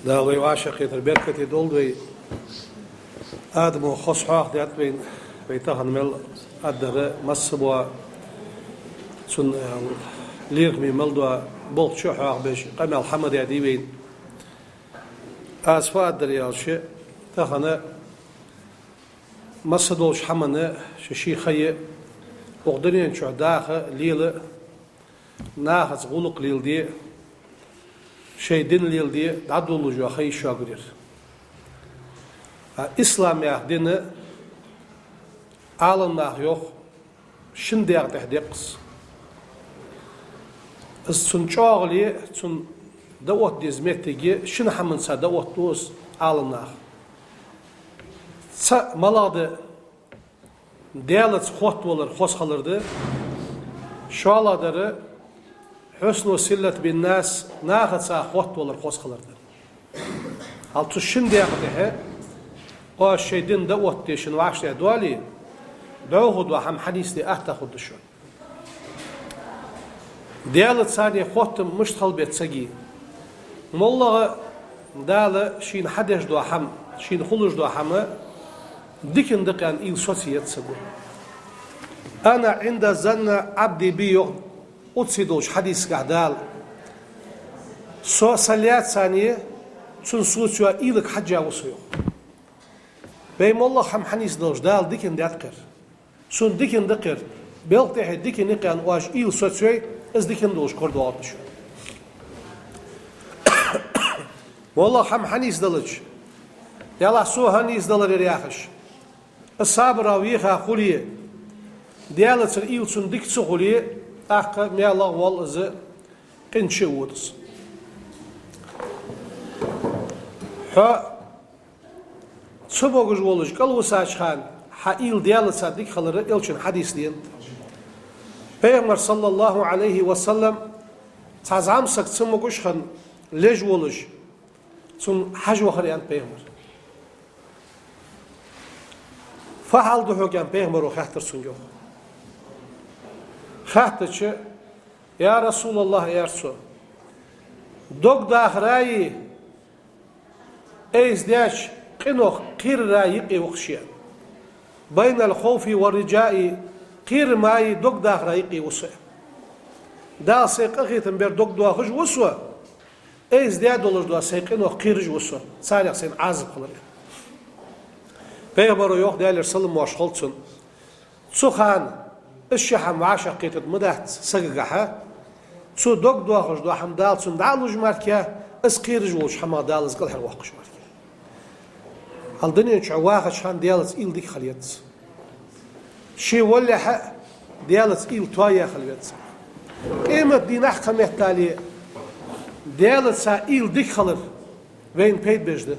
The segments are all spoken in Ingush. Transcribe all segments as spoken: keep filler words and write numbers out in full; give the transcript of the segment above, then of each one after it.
Дала вай вӀашагӀкхетар беркате долда вай. Адамо хоза хьоахадаьд вайна, вай тахан мел аргдар, масса бола цун, э, лерхӀаме мел дола болх чу а хьоахабеш, къамаьл хьа ма даьдий вайна. Аз фу аргдар аьлча, тахан масса долча хӀаманна ший-ший ха я, укх дунен чу даха, лела, нахаца гӀулакх леладе, шоай дин леладе дӀадоладеш йола ха я шоагара ер. А ислам яха дин, Ӏаламнаха йоах, шин даькъа тӀа декъас. Из цун чӀоагӀал, цун дӀаотта деза моттиг шин хӀаманца дӀаоттаду из Ӏаламнаха. Цхьа малагӀа Даьлаца хоттавалар хоза хилар да, шоллагӀдар хьусну силат бин-нас, нахаца хоттавалар хоза хилар да. Хьал цу шин даькъа тӀа оаш шоай дин дӀаоттаде шун вӀаштӀехьа доале, дӀахо дола хӀама хьанийсде атта хургда шоана. Даьлаца хоттам мишта хила беза сага? МоллагӀа Дала шийна хьадеш дола хӀама, шийна хулаш дола хӀама дикана да аьнна уйла соцаеш ца гу. «أنا عند ظن عبدي بي», йоах Ӏудсий долча хьадисагахь Дала. Со са лаьца, цун соца йола уйлага хьежжа ва со, йоах. Вай моллагӀа хӀама хьанийсдалаш Дала дикана даьд кхер. Сона дикана да кхер. Белха тӀехье дикана я кхер аьнна оаш уйла соцайой, из дикана долаш корадоагӀаргда шоана. МоллагӀа хӀама хьанийсдалча, Даьллахь, со хӀана нийсделар ер яхаш, из сабаре веха хуле, Даьлацара уйла цунна дика ца хуле, тӀаккха маьлагӀа воал из, къинче а вода из. Хьо ца могаш волаш кӀалвисача хана хьа уйла Даьлаца дика хилар Элчан хьадиса денад. Пайхамар, صلى الله عليه وسلم, цхьа зӀамсаг ца могаш хинна леш волаш, цунна хьажа вахар, аьннад Пайхамара. «Фу хьал да хьога?» — аьнна, Пайхамаро хаьттар цунга, йоах. Хаьттача: «يا رسول الله, — аьлар цо, — дог дахараи, айса даьча къинох кхерараи юкъе ва-кх со. بين الخوف والرجاء, кхерама а, дог дахара а юкъе ва со. Дала сай къахетам бар дог доахаш ва со, айса даь долаш дола сай къинох кхераш ва со, царех сайна Ӏазап хилар». Пайхамаро йоах, Даьлера салам-моаршал хилда цунна: цу хана из ши хӀама вӀашагӀкхетаргдац сагагахьа, цо дог доахаш дола хӀама Дала цунна дӀа а луш мара, из кхераш волча хӀамах Дала из кӀалхарвоаккхаш мара. Хьал дунен чу вахача хана Даьлаца уйла дика хила еза. Ше валалехьа а Даьлаца уйла тоаяь хила веза. Къематдийнахьа кхаметтале Даьлаца уйла дика хилар вайна пайда беш да.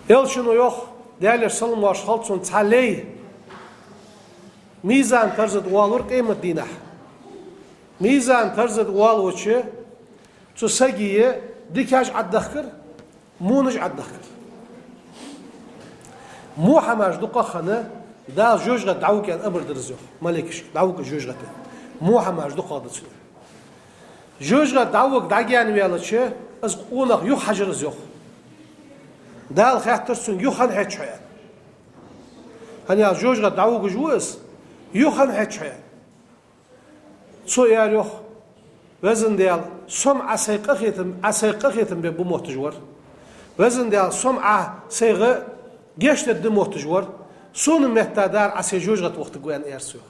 Элчано йоах, Даьлера салам-моаршал хилда цунна: цхьа лай мизан-тарза тӀа воалавир къематдийнахьа. Мизан-тарза тӀа воалавича, цу сага дикаш Ӏодехкар, вонаш Ӏодехкар. Во хӀамаш дукхагӀа хинна, Дала жожагӀате дӀавига аьнна амар дир из, йоах, малейкашка: дӀавига жожагӀате. Во хӀамаш дукхагӀа да цунна. ЖожагӀате дӀавига дӀагаьнаваьлча, из къонах юха хьажар из, йоах. Дала хаьттар цунга: «Юха хӀана хьеж хьо?» — аьнна. ХӀана аьлча жожагӀате дӀавугаш ва из. «Юха хӀана хьеж хьо?» — аьнна. Цо аьлар, йоах: «Везан Даьла, со-м Ӏа сай къахетам, Ӏа сай къахетам бергба мотташ вар. Везан Даьла, со-м Ӏа сайга гешт дергда мотташ вар. Сона метта дар Ӏа сай жожагӀате вахийтаргва», — аьнна, аьлар цо, йоах.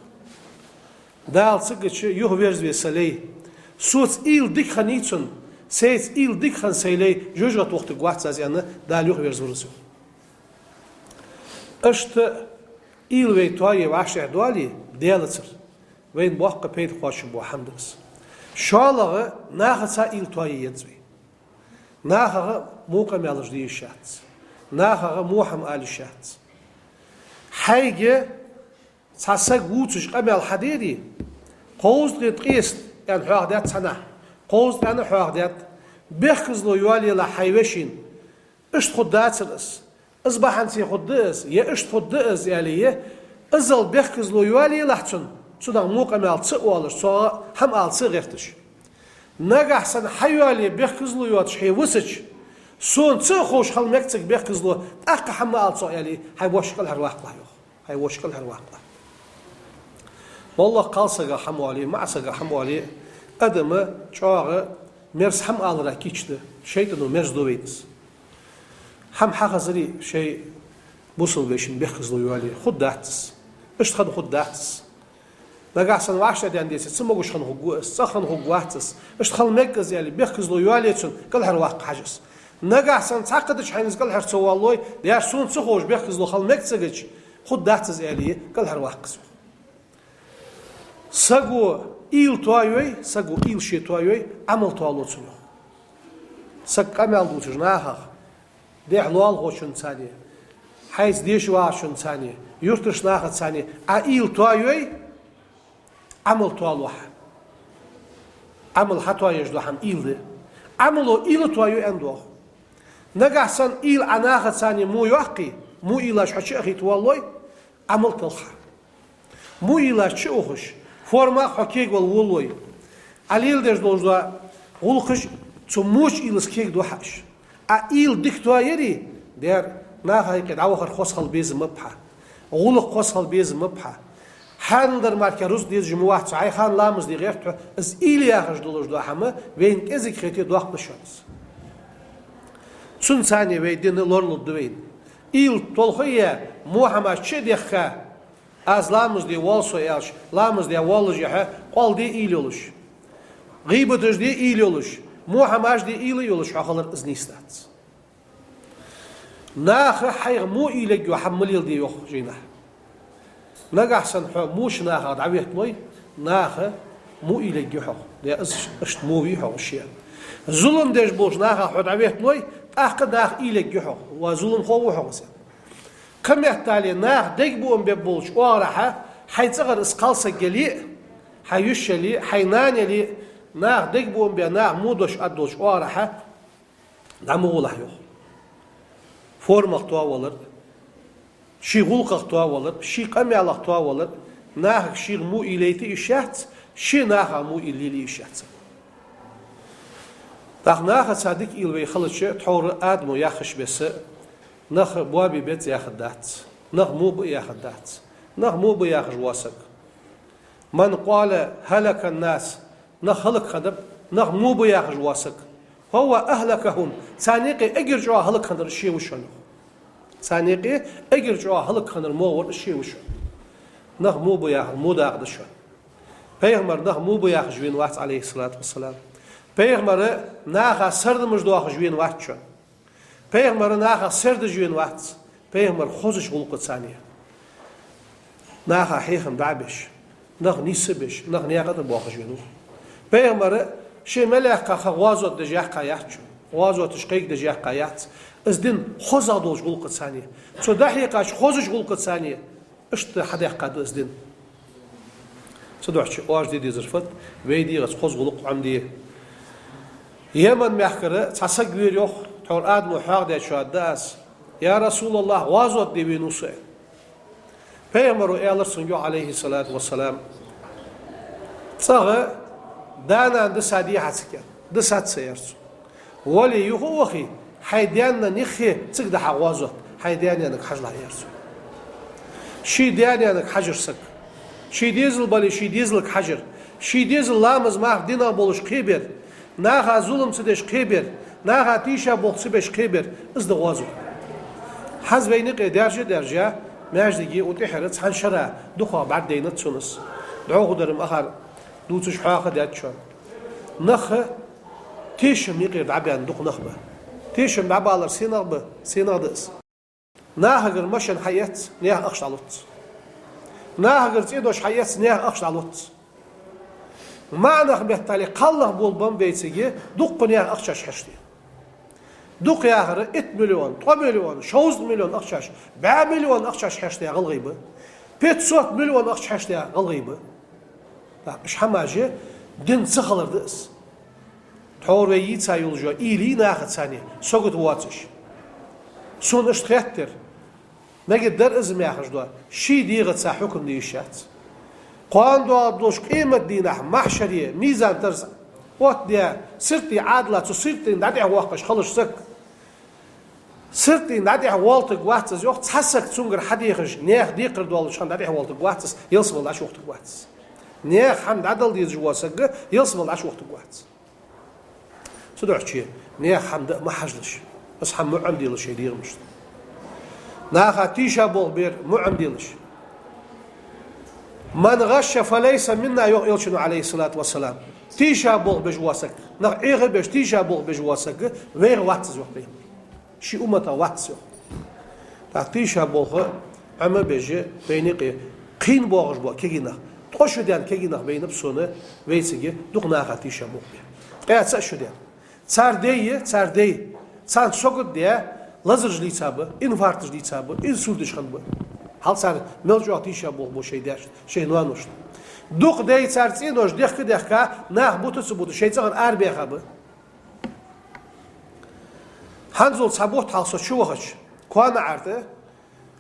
Дала цигача юхаверзаве са лай. Соца уйла дика хиннай цун, сайца уйла дика хинна сай лай жожагӀате вахийтаргвац аз, аьнна, Дала юхаверзавир из, йоах. Иштта уйла вай тоае вӀаштӀехьа доале Даьлацара, вайна боккха пайда кхоачаш бола хӀама да из. ШоллагӀа, нахаца уйла тоае еза вай. Нахага во къамаьлаш де йиш яц. Нахага во хӀама ала йиш яц. Хьайга цхьа саг вувцаш къамаьл хьадере, кховзткъеи ткъеста аьнна хьоахадаьд цхьаннахьа, кховзткъа аьнна хьоахадаьд: «Бехказло йоалаелахь хьай вешийна, иштта хургдацар из, из бахьанце хургда из, е иштта хургда из», — аьле, иззал бехказло йоалаелахь цунна, цунах во къамаьл ца оалаш, цунга хӀама ала ца гӀерташ. Нагахь санна хьайоалае бехказло йоацаш хьо висача, сона ца а ховш хила мег цига бехказло, тӀаккха хӀама ма ала цох аьле, хьай воша кӀалхарваккхалахь, йоах. Хьай воша кӀалхарваккхалахь. ВаллахӀи, кхалсагах хӀама оале, маӀасагах хӀама оале, адам чӀоагӀа мерза хӀама аларах кийча да, шайтӀано мерза ду вайна из. ХӀама хьахазаре, шоай бусалба вешийна бехказло йоалае, хургдац из. Иштта хинна хургдац из. Нагахь санна вӀаштӀехьадаьнна деце, ца могаш хинна хургва из, цӀагӀа хинна хургвац из. Иштта хила мег из аьле, бехказло йоалае цунна, кӀалхарваккха хьажа из. Нагахь санна цхьаккха дича хьайна из кӀалхара ца воаллой, дера сона ца ховш бехказло хила мег цига, хургдац из аьле, кӀалхарваккха из. Саго уйла тоайой, саго уйла ше тоайой, Ӏамал тоало цунна, йоах. Саг къамаьл дувцаш нахах, дехьа лоалахочунцеи, хьайца деша вагӀачунцеи, юртарча нахацеи Ӏа уйла тоайой, Ӏамал тоало хьа. Ӏамал хьатоаеш дола хӀама уйла да. Ӏамало уйла тоаю аьнна доагӀа. Нагахь санна уйла Ӏа нахацеи во йоаккхе, во уйлаш хьо чу а хӀита воаллой, Ӏамал талха хьа. Во уйлаш чу а ухаш, формах хьо кегавала воаллой, Ӏа леладеш долаш дола гӀулакхаш цу воча уйлаца кегадоал хьа уж. Ӏа уйла дика тоаяре, дера, наха юкъе дӀавахар хоза хила безам ба хьа, гӀулакх хоза хила безам ба хьа. Хьанал дар мара рузкъа дезаш ма вац хьо, хьай хана ламаз де гӀерт хьо, из уйла яхаш долаш дола хӀама вайна кӀезига хете доккха да шоана из. Цунцеи вай дин лоралургда вайна. Уйла толхаяь, во хӀамаш чу а дехка, аз ламаз де воал со аьлча, ламаз де воаллашехьа, къоал де уйла йолаш, гӀийбаташ де уйла йолаш, во хӀамаш де уйла йолаш хьо хилар из нийса дац. Наха хьайх во уйла ергйола хӀама ма леладе, йоах жайнахьа. Нагахь санна хьо воча нахах дӀаветталой, наха во уйла ергья хьох. Дера, из иштта во вий хьох ший. Зулам деш болча нахах хьо дӀаветталой, тӀаккха наха уйла ергья хьох, ва зуламхо ва хьо из. Кхыметтел наха дегабуам бергболча оагӀорахьа, хьай цӀагӀара из кхалсаг яле а, хьа йиша яле а, хьай нана яле а, наха дегабуам бе, наха во дош аргдолча оагӀорахьа дӀа ма гӀолахь, йоах. Формах тоавалар, ший гӀулакхах тоавалар, ший къамаьлах тоавалар, нахага шийх во уйла яйта йиш яц, ше нахах во уйла лелае йиш яц. ТӀаккха нахаца дика уйла вай хилча, тхьовра Адамо яхача беса, нах боабе беза яхаргдац, нах во ба яхаргдац, нах во ба яхаш вола саг. من قال هلك الناس, нах хӀалакхиннаб, нах во ба яхаш вола саг. فهو أهلكهم, царна юкъе эггара чӀоагӀа хӀалакхиннар ше ва шоана. Царна юкъе эггара чӀоагӀа хӀалакхиннар во вар ше ва шоана. Нах во ба яхар во дакъа да шоана. Пайхамар нах во ба яхаш вена вац, عليه الصلاة والسلام. Пайхамар наха сардамаш доахаш вена вац шоана. Пайхамар нахах сердаш вена вац. Пайхамар хозача гӀулакхаца, наха хьехам дӀабеш, нах нийсса беш, нах наькъа тӀа боахаш вена ва. Пайхамар ше мел яьккха ха гӀазот деш яьккха яц шоана. ГӀазоташ кхайкадеш яьккха яц. Из дин хозагӀа долча гӀулакхаца, цо дӀахьекхача хозача гӀулакхаца, иштта хьадаьккха да из дин. Цудухьа оаш де дезар фуд, вай дегӀаца хоза гӀулакх Ӏомаде. Йемен мехкара цхьа саг вера, йоах, тхьовра Адамо хьоахадаьчоа да аз: «Я РасулаллахӀ, гӀазот де вена ва со», — аьнна. Пайхамаро аьлар цунга, عليه الصلاة والسلام: «ЦӀагӀа да-нана дисаде хьа цига?» «Дисац са», — аьлар цо. «Вале, юха а вахе, хьай даь-наьна юххе цига да хьа гӀазот, хьай даь-наьнага хьажалахь», — аьлар цо. Ший даь-наьнага хьажар саг. Ший дезал бале, ший дезалга хьажар. Ший дезал ламаз-марха динах болаш кхебер, наха зулам ца деш кхебер, наха тийша болх ца беш кхебер, из да гӀазот. ХӀанз вайна юкъе даьржа а даьржа, маьждиге укх тӀехьара цхьан шера дукхагӀа бӀаргадайнад сона из. ДӀахо дар-м акхар дувцаш хьоахадаьд шоана. Нах тешам юкъера дӀабаьнна дукха нах ба. Тешам дӀабалар сенах ба, сенах да из? Нахагара машен хьаэц, наьха ахча дӀалоац. Нахагара цӀен дош хьаэц, наьха ахча дӀалоац. МаӀа нах меттел кхалнах болабеннаб вайцига дукха наьха ахчаш хьаэцаш. Дукха яхар итт миллион, ткъо миллион, шовзткъа миллион ахчаш, бӀаь миллион ахчаш хьаэцаш гӀалгӀай ба. Пятьсот миллион ахча хьаэцаш гӀалгӀай ба. ТӀаккха уж хӀамаш дин ца хилар да из. Тхьовра вай йийца йолаш йола уйла я нахаца сагота воацаш. Сона иштта хеттар. Мегаргдар из-м яхаш дола, ший дегӀаца хьукам де йиш яц. Кхоана доагӀаргдолча къематдийнахьа, махьшаре, мизан-тарза Отта де, сиртта Ӏадала цу сиртта дӀатӀехвоаккхаш хилча саг, сиртта дӀатӀехвоалийтаргвац из, йоах, цхьа саг цунгара хьадехаш, наьха декхар долаш хинна дӀатӀехвоалийтаргвац из, ялсмала дӀачувохийтаргвац из. Наьха хӀама дӀадала дезаш вола саг ялсмала дӀачувохийтаргвац. Цудухьа наьха хӀама даа ма хьажалаш. Из хӀама ма Ӏомаделаш шоай дегӀамашта. Наха тийшаболх бер ма Ӏомаделаш. «من غش فليس منا», йоах Элчано, Ӏалайхи ссалату вассалам. Тийшаболх беш вола саг, нах Ӏехабеш, тийшаболх беш вола саг вайх вац из, йоах Пайхамара. Ший умматах вац из, йоах. ТӀаккха тийшаболх Ӏомабеш, вайна юкъе кхийна боагӀаш бола кагий нах, ткъо шу даьнна кагий нах байнаб сона вайцига дукха наха тийшаболх бе. Ткъаь цаӀ шу даьнна. Цар даьй, цар даьй, царна сагот даь, лазараш лийцаб, инфаркташ дийцаб, инсульташ хиннаб. Хьал цар мел чӀоагӀа тийшаболх бу шоай даьшта, шоай ноаношта. Дукха даьй цар цӀенош дехка-дехка, нах бута ца бута, шоай цӀагӀара арабаьхаб. ХӀанзал цхьа бутт хьалха со чувахача, коа наӀарга тӀа,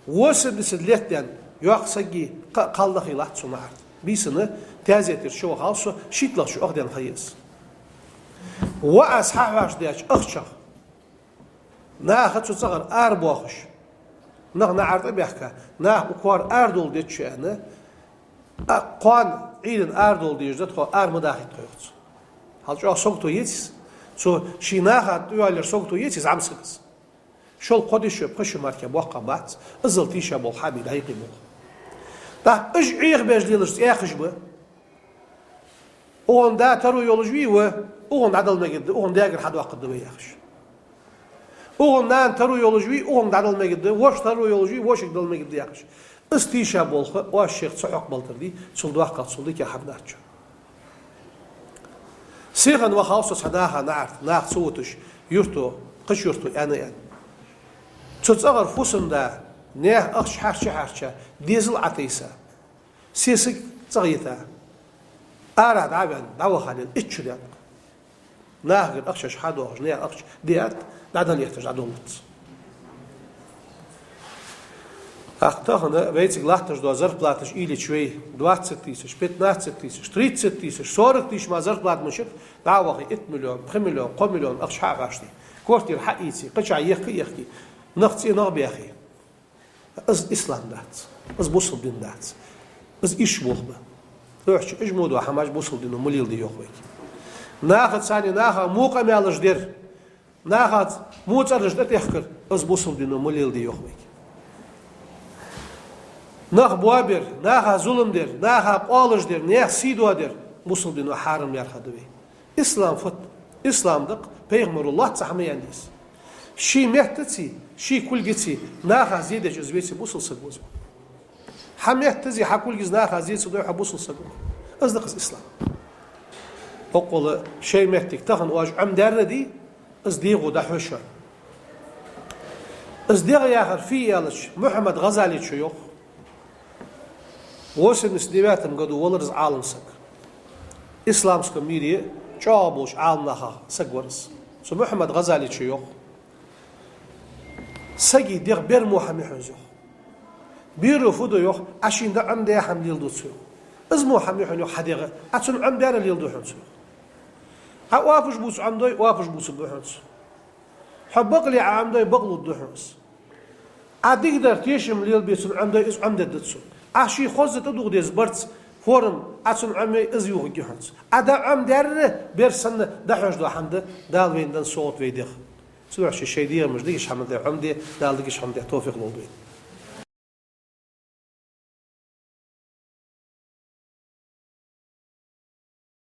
восемьдесят лет даьнна йоккха сагий кхаъ-кхалнах хилац цу наӀарга тӀа. Бийсанна таьзетера чуваха хьалха со шийтталагӀча шу ах даьнна ха я из. Ва аз хьахьош деча ахчах наха цу цӀагӀара арабоахаш, нах наӀарга тӀабаьхка, нах укх коара арадовла деза аьнна, а, кхоана Ӏуйранна арадовла дезаш да тхо, ара ма дахийта тхо, йоах цо. Хьал чӀоагӀа сагото яц из. Цу ший наха тӀайоалаяр сагото яц из, зӀамсаг из. Шул кхо дешув, пхи шу мара боккха бац, иззал тийшаболх хьабий дӀайкхий болх. ТӀаккха уж Ӏехабеш лелаш цӀаькхаш ба. Укхун да таро йолаш вий ва, укхунна дӀадала мегаргда, укхун даьгара хьадоаккхаргда вай, яхаш. Укхун нана таро йолаш вий, укхунга дӀадала мегаргда, воша таро йолаш вий, вошийга дала мегаргда, яхаш. Из тийшаболх оаш шоайх ца хьокхабалтар дий, цул доккхагӀа, цул дикагӀа хӀама дац. Сихана ваха хьалха со цхьа наха наӀарга тӀа, нах ца вуташ, юрто, кхыча юрто аьнна-аьнна. Цу цӀагӀара фусам-да, наьха ахча хьарча-хьарча, дезал Ӏотайса, сесаг цӀагӀа йита, арахьа дӀа а ваьнна, дӀаваха лела итт шу даьнна. Нахагара ахчаш хьадоахаш, наьха ахча диат, дӀадала этташ дӀадоллац. ТӀаккха тахан вайцига латташ дола зарплаташ уйла йича вай, двадцать тысяч, пятнадцать тысяч, тридцать тысяч, сорок тысяч мара зарплата мичад, дӀа а вахе, итт миллион, пхи миллион, кхо миллион ахча хьа а хьаште, квартира хьа а ийце, кхычахьа ехка а ехке, нах цӀенагӀа а баьхе. Из ислам дац. Из бусалба дин дац. Из ирча болх ба. Цудухьа уж мо дола хӀамаш бусалба дино ма леладе, йоах вайга. Нахаца цхьана наха во къамаьлаш дар, нахаца во цӀераш тӀатехкар, из бусалба дино ма леладе, йоах вайга. Нах боабар, наха зулам дар, наха къоалаш дар, наьха сий доадар бусалба дино хьарам лаьрхӀа да вай. Ислам фуд? Ислам да-кх, Пайхамаро лоацца хӀама яьнна да из. Ший меттаца, ший кулгаца наха зе деш из веце бусалба саг ва из. Хьа меттаца, хьа кулгаца наха зе ца дой, хьо бусалба саг ва. Из да-кх из ислам. Боккъала шоай моттиг тахан оаш Ӏомадаьр дий, из дегӀо дӀахьош. Из дегӀ яхар фу я аьлча, Мухьаммад ГӀазалечо йоах. Восемьдесят девятом году валар из Ӏаламсаг. Исламском мире чӀоагӀа болча Ӏаламнахах саг вар из. Цу Мухьаммад ГӀазалечо йоах: сага дегӀ бер во хӀама я хьона из, йоах. Беро фу да, йоах, Ӏа шийна даа Ӏомадаь хӀама леладу цо, йоах. Из во хӀама я хьона, йоах, хьа дегӀ, Ӏа цунна Ӏомадаьр леладу хьона цо, йоах. Ӏа оапаш бувца Ӏомадой, оапаш бувцаргда хьона цо. Хьо бакъле Ӏа Ӏомадой, бакълувргда хьона из. Ӏа дикадар, тешам лелабе цунна Ӏомадой, из Ӏомадергда цо. Ӏа ший хозза тӀадувха деза барзкъа, форма Ӏа цунна Ӏомайой, из ювхаргья хьона цо. Ӏа даа Ӏомадаьр бер санна дӀахьош дола хӀама да, Дала вайна денна совгӀат вай дегӀ. Цудухьа шоай дегӀамаш дикача хӀаман тӀа Ӏомаде, Дала дикача хӀаман тӀа товфикъ лолда вайна.